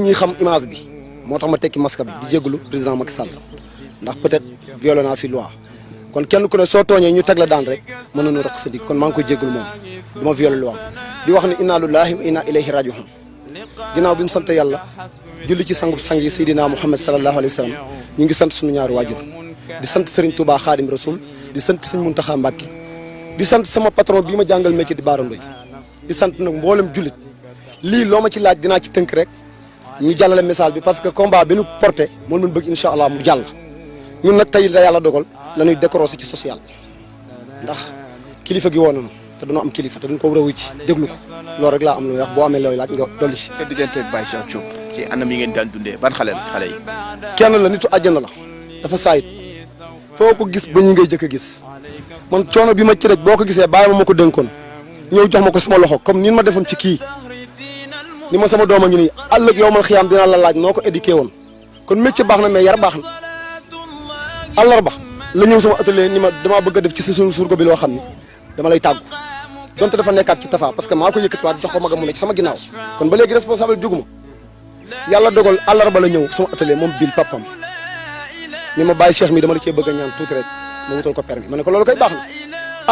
ñi xam image bi moo tax ma tekki masque bi di jégalu président Macky Sall ndax peut-être violé naa fi loi kon kenn ku ne soo tooñee ñu teg la daan rek mën nañu rek sa dig kon maa ngi koy jégalu moom du ma violé loi di wax ne inna lillahi wa inna ilayhi raji'un ginnaaw bi ñu sant yàlla julli ci sangu sang yi Seydina Muhammad sallallahu alayhi wa sallam ñu ngi sant suñu ñaari waajur di sant Serigne Touba Khadim Rasoul di sant Serigne Mountakha Mbacké di sant sama patron bii ma jàngal métier di Bara Ndoye di sant nag mboolem jullit lii loo ma ci laaj dinaa ci tënk rek ñu jàllale message bi parce que combat bi nu porté moom lañ bëgg incha allah mu jàll ñun nag tey la yàlla dogal la ñuy décoré ci social ndax kilifa gi woo nañu te dañoo am kilifa te dañ ko war a wuy ci déglu ko loolu rek laa am looy wax boo amee looy laaj nga dolli ci. sa diggante ak Baye Cheikh Thioub ci anam yi ngeen daan dundee ban xale yi. kenn la nitu àjjana la dafa saayit foo ko gis ba ñu ngay jëkk a gis man coono bi ma ci rek boo ko gisee bàyyi ma ko dénkoon ñëw jox ma ko sama loxo comme ni ma defoon ci kii ni ma sama doom a ngi nii ëllëg yow man xiyaam dinaa la laaj noo ko éduqué woon kon métier baax na mais yar baax na àllarba la ñëw sama atelier ni ma damaa bëgg a def ci sa surgo bi loo xam ni dama lay tàggu donte dafa nekkaat ci tafa parce que maa ko yëkkatiwaat jox ko magam mu ne ci sama ginnaaw kon ba léegi responsable juguma yàlla dogal àllarba la ñëw sama atelier moom bil papam ni ma bàyyi Cheikh mi dama la cee bëgg a ñaan tuuti rek ma wutal ko permis ma ne ko loolu koy baax na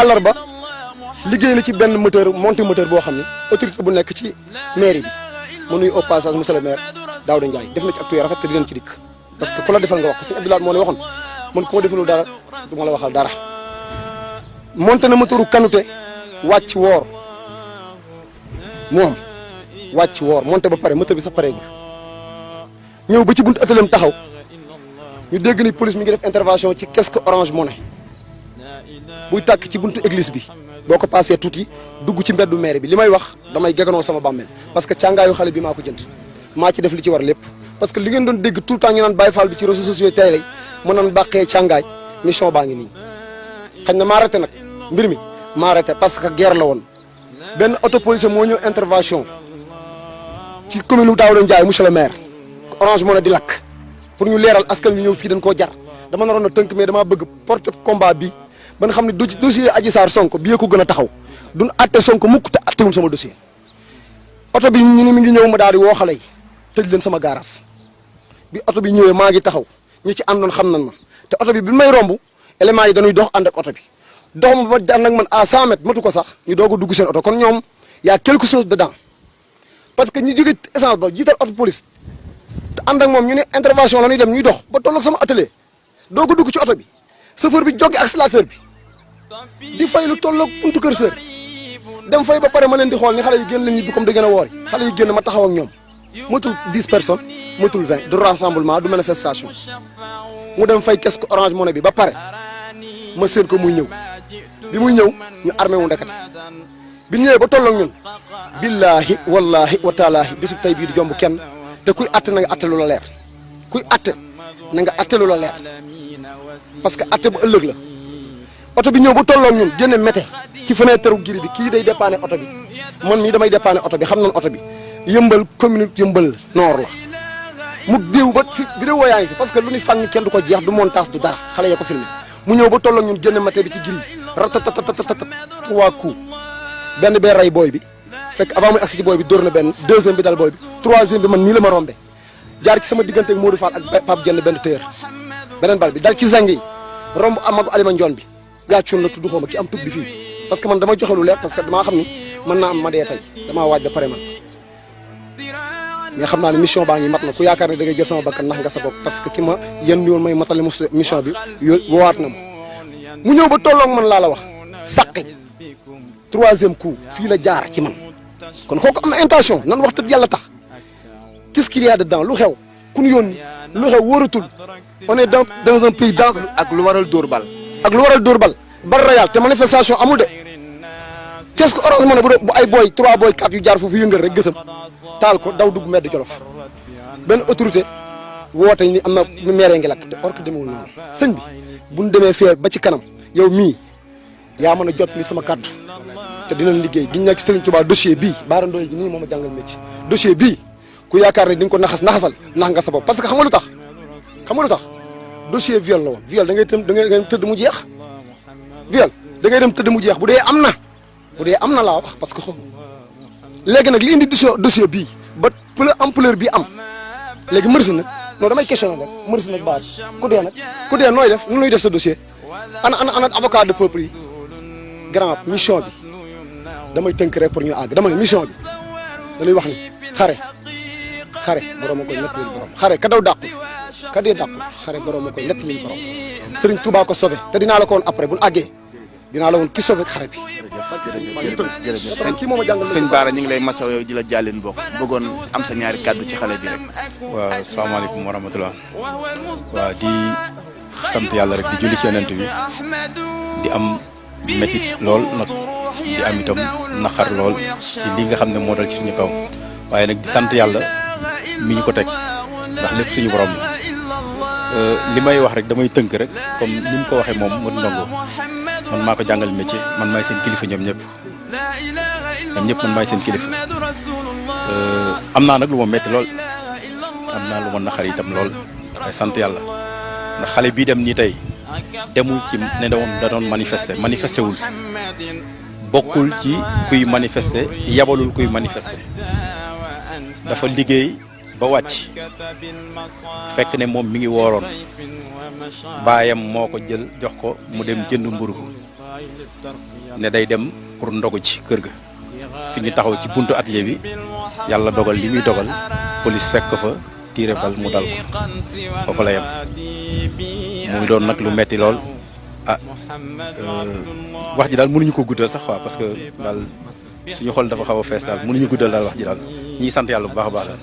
àllarba liggéey na ci benn moteur monté moteur boo xam ne autorité bu nekk ci mairie bi ma nuyu au passage monsieur le maire Daouda Ndiaye def na ci actu yu rafet te dinañ ci dikk parce que ku la defal nga wax ko sëñ Abdoulaye moo ne waxoon man ku ma defalul dara du ma la waxal dara monté na moteuru kanute wàcc woor moom wàcc woor monté ba pare moteur bi sax pareegul ñëw ba ci buntu atelier taxaw ñu dégg ni police mi ngi def intervention ci casque Orange Money buy tàkk ci buntu église bi boo ko passé tuuti dugg ci mbeddu maire bi li may wax damay geganoo sama bàmmeel parce que càngaayu xale bi maa ko jënd maa ci def li ci war lépp parce que li ngeen doon dégg tout le temps ñu naan Baye Fall bi ci réseaux sociaux tey lay mu naan bàqee càngaay mission baa ngi nii xañ na maa arrêté nag mbir mi maa arrêté parce que guerre la woon benn auto police moo ñëw intervention ci commune Daouda Ndiaye monsieur le maire Orange Money di lakk pour ñu leeral askan wi ñëw fii dañ koo jar dama naroon a tënk mais damaa bëgg porte combat bi ba nga xam ne dossier Adji Sarr Sonko bii ko gën a taxaw duñ atte Sonko mukk te attewul sama dossier oto bi ñu ni mi ngi ñëw ma daal di woo xale yi tëj leen sama gaaraas bi oto bi ñëwee maa ngi taxaw ñi ci àndoon xam nañ ma te oto bi may romb éléments yi dañuy dox ànd ak oto bi dox ma ba ànd ak man à 100 mètres matu ko sax ñu doog a dugg seen oto kon ñoom y a quelque chose dedans parce que ñi jóge essence ba jiital oto police te ànd ak moom ñu ne intervention la ñuy dem ñuy dox ba tolloog sama atelier doog a dugg ci oto bi chauffeur bi joggi accélérateur bi di fay lu tolloog buntu kër sër dem fay ba pare ma leen di xool ni xale yi génn leen ñibbi comme da ngeen a woori xale yi génn ma taxaw ak ñoom matul 10 personnes matul 20 du rassemblement du manifestation mu dem fay kees ko Orange Money bi ba pare ma séen ko muy ñëw bi muy ñëw ñu armé wu ndekete bi ñëwee ba tolloog ñun billaahi wallaahi wa taalaahi bisu tey bii di jomb kenn te kuy atte na nga atte lu la leer kuy atte na nga atte lu la leer parce que atte bu ëllëg la oto bi ñëw ba tolloog ñun génne mété ci fenêtre giri bi kii day dépanner oto bi man mii damay dépanner oto bi xam nañ oto bi yëmbal commune yëmbal nord la mu déew ba fi vidéo yaa ngi fi parce que lu ni fànn kenn du ko jeex du montage du dara xale ya ko filmé mu ñëw ba tolloog ñun génne mété bi ci giri ratatatatatata 3 coups benn bee rey booy bi fekk avant muy agsi ci booy bi dóor na benn deuxième bi dal booy bi troisième bi man nii la ma rombe jaar ci sama diggante ak Modou Fall ak Pape Dieng benn téyër beneen bal bi dal ci zang yi romb Amadou Alima Ndion bi yaa cuun la tudd xaw ma ki am tub bi fii parce que man dama joxe lu leer parce que damaa xam ni mën naa am ma dee tey damaa waaj ba pare man nga xam naa ne mission baa ngi mat na ku yaakaar ne da ngay jël sama bakkan nax nga sa bopp parce que ki ma yenn yoon may matale mission bi woowaat na ma mu ñëw ba tolloog man laa la wax saqi troisième coup fii la jaar ci man kon kooku am na intention nan wax dëgg yàlla tax qu'est-ce qu'il y a dedans lu xew ku ñu yónni lu xew wóoratul on est dans un pays dans ak lu waral dóor bal. ak lu waral dóor bal royal te manifestation amul de qu'est-ce que Orange Money bu ay booy 3 booy 4 yu jaar foofu yëngal rek gësam taal ko daw dugg mbedd Jolof benn autorité woote ni am na maire ngi lakk te or que demewul noonu sëñ bi bu ñu demee fee ba ci kanam yow mii yaa mën a jot li sama kàddu te dinañ liggéey giñ nekk ci Serigne Touba dossier bii Bara Ndoye nii moom a jàngal métier dossier bii ku yaakaar ne di nga ko naxasal nax nga sa bopp parce que xam nga lu tax dossier viol la woon viol da ngay tëdd mu jeex viol da ngay dem tëdd mu jeex bu dee am na laa wax parce que xam léegi nag li indi dossier bii ba ampleur bi am léegi merci nag non damay question rek merci nag baat ku dee nooy def nu nuy def sa dossier ana avocat de peuple yi grand mission bi damay tënk rek pour ñu àgg dama ne mission bi dañuy wax ni xare borom a koy nettalil borom xare ka daw dàqul ka dee dàqul xare borom a koy nettalil borom Serigne Touba ko sauvé te dinaa la ko woon après bu ñu àggee dinaa la woon ki sauvé xare bi. jërëjëf kii moo ma jàngal sëñ Bara ñu ngi lay masaw yow di la jàllin bokk bëggoon am sa ñaari kàddu ci xale bi rek. waaw salaamaaleykum wa rahmatulah waaw di sant yàlla rek di julli ci yonent bi di am métit lool nag di am itam naqar lool ci li nga xam ne moo dal ci suñu kaw waaye nag di sant yàlla mi ñu ko teg ndax lépp suñu borom la li may wax rek damay tënk rek comme ni mu ko waxee moom mu ndongo man maa ko jàngal métier man maay seen kilifa ñoom ñëpp man maay seen kilifa am naa nag lu ma métti lool am naa lu ma naqar itam lool waaye sant yàlla ndax xale bii dem nii tey demul ci ne da doon manifester wul bokkul ci kuy manifester yabalul kuy manifester dafa liggéey ba wàcc fekk ne moom mi ngi wooroon baayam moo ko jël jox ko mu dem jënd mburu ne day dem pour ndogu ci kër ga fi ñu taxaw ci buntu atelier bi yàlla dogal li muy dogal police fekk fa tiire bal mu dal ko foofu la yem muy doon nag lu metti lool wax ji daal mënuñu ko guddal sax waaw parce que daal suñu xol dafa xaw a fees daal mënuñu guddal daal wax ji daal ñi sant yàlla bu baax a baax daal